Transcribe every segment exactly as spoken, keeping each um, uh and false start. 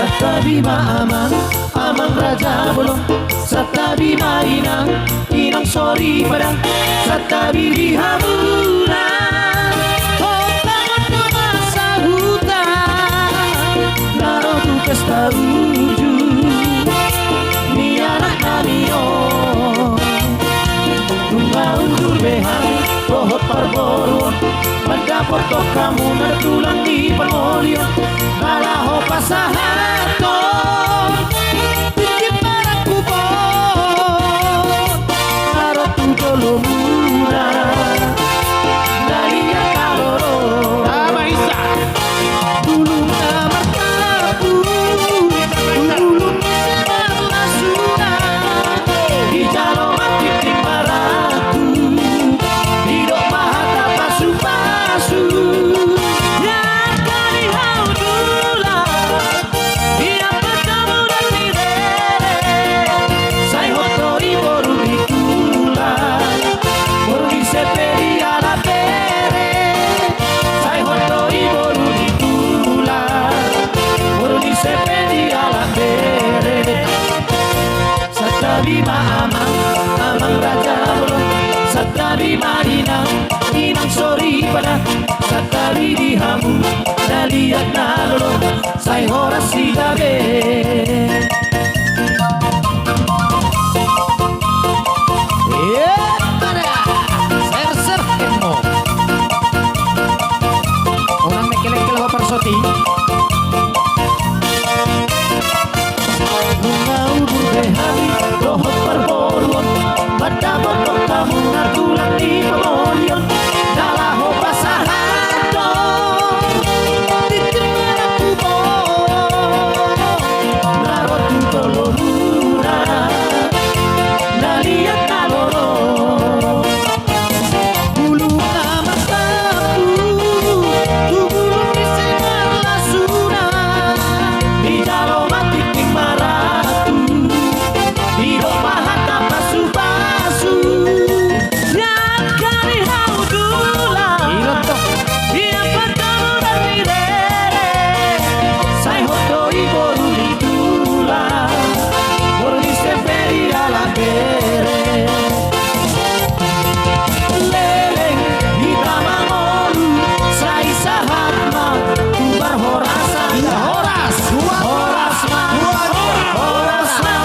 Santabi ma amang, amang raja bolon. Santabi ma inang, inang soripada. Santabi di hamuna, hot tangan na masa huta, na ro tu pesta uju ni anak nami on. Nunga undur be hami dohot parboruon, mandapothon hamuna tulang ni pangoli on, na laho pasahathon tintin marangkup on, na ro tu jolomuna, na liat na lolo. Tama hisa. Bulung na martapu, bulung ni sebar lasuna, dijalo ma tintin marangkup, didok ma hata pasupasu. Ia kari hau dula, ia patamu dan ni rere, sai hot do i boru ni tulang, boru ni sepe dialap bere. Sai hot do i boru ni tulang, boru ni sepe dialap bere. Santabi ma amang, amang raja bolon. Santabi ma inang, inang soripada. Santabi di hamu na liat na lolo, sai horas hita be. Epa da, serser kemmo. Unang mengkelengkel ho parsoti. Nunga undur be hami dohot parboruon, mandapothon hamuna tulang ni pangoli on, na laho pasahathon tintin marangkup on, na ro tu jolomuna, na liat na lolo. Bulung na martapu, tu bulung ni sebar lasuna, dijalo ma tintin marangkup, didok ma hata pasupasu. Ia kari hau dula, ia patamu dan ni rere, sai hot do i boru ni tulang, boru ni sepe dialap bere. Leleng hita mangolu, sai sahat ma tu parhorasan. Horas, horas ma, horas ma,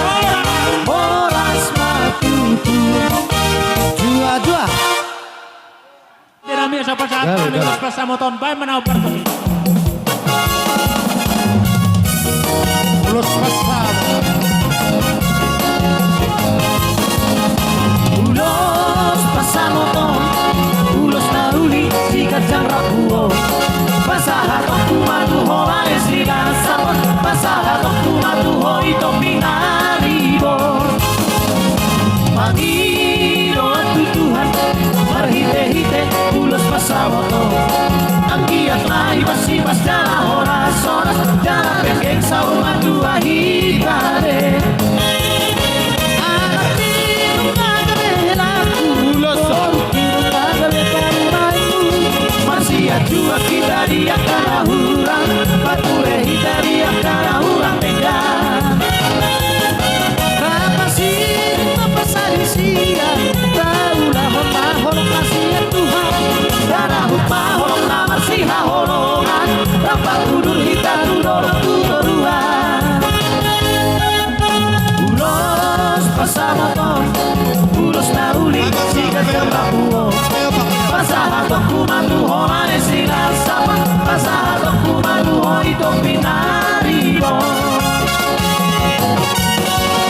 horas ma tutu. Jua, jua. Tidak mi, siapa sahat kami, ulos pasamoton, baen ma na parhobas. Ulos pasamoton. Ulos pasamoton, ulos na uli, siganjang rambu on. Pasahatonku ma tu ho male sinasapan, pasahatonku ma tu ho i topi na ribot. Mangido tu Tuhan marhitehite ulos pasamoton. Anggiat ma ipas-ipas jala horas-horas, jala penggeng saur matua hita be. Anak ni nunga gabe laku, ulos, boru ni nunga gabe parumaenmu. Marsianjuan hita di angka na hurang, pature hita di angka na hurang denggan. Rap ma sirip, rap ma salisian, taulahon ma holong na sian Tuhan. Tarahut ma holong na marsihaholongan, rap ma udur hita tu dolok tu toruan. Ulos pasamoton, ulos na uli, siganjang rambu on. Pasahatonku ma tu ho male sinasapan, pasahatonku ma tu ho i topi na ribot.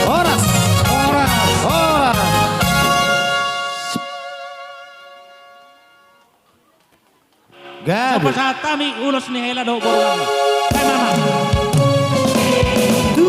Horas, horas, horas. Gabe. Siapa sahat kami ulos ni hela dohot boru nami. Hai mama. Tu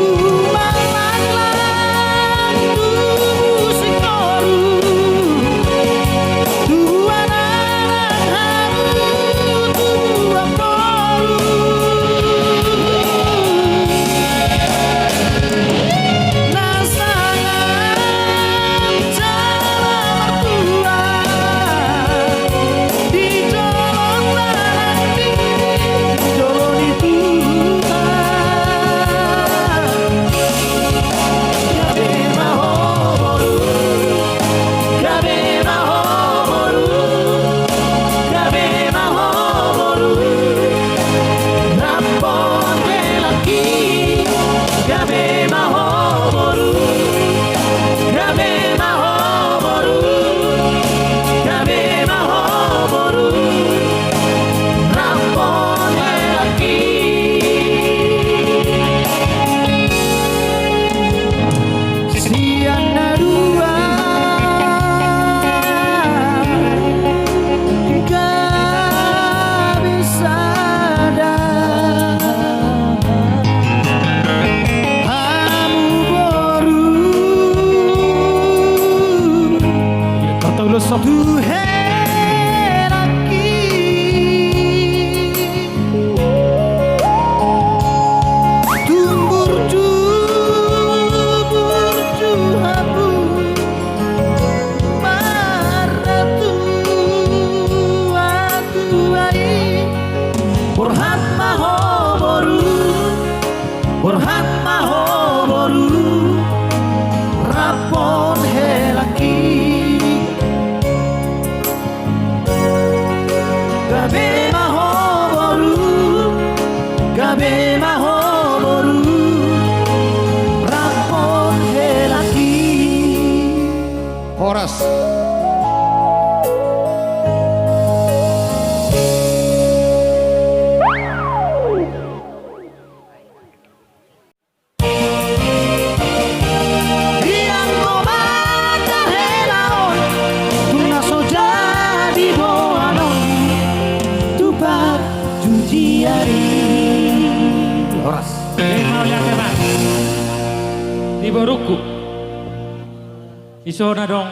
Ho boru, rap on helangki. Gabe ma ho boru, gabe ma ho boru, rap on helangki. Horas. Ianggo mata hela on, tung na so jadi boanon, tupat tu di ari. Horas. Mauliate ma di borungku. Iso na dong.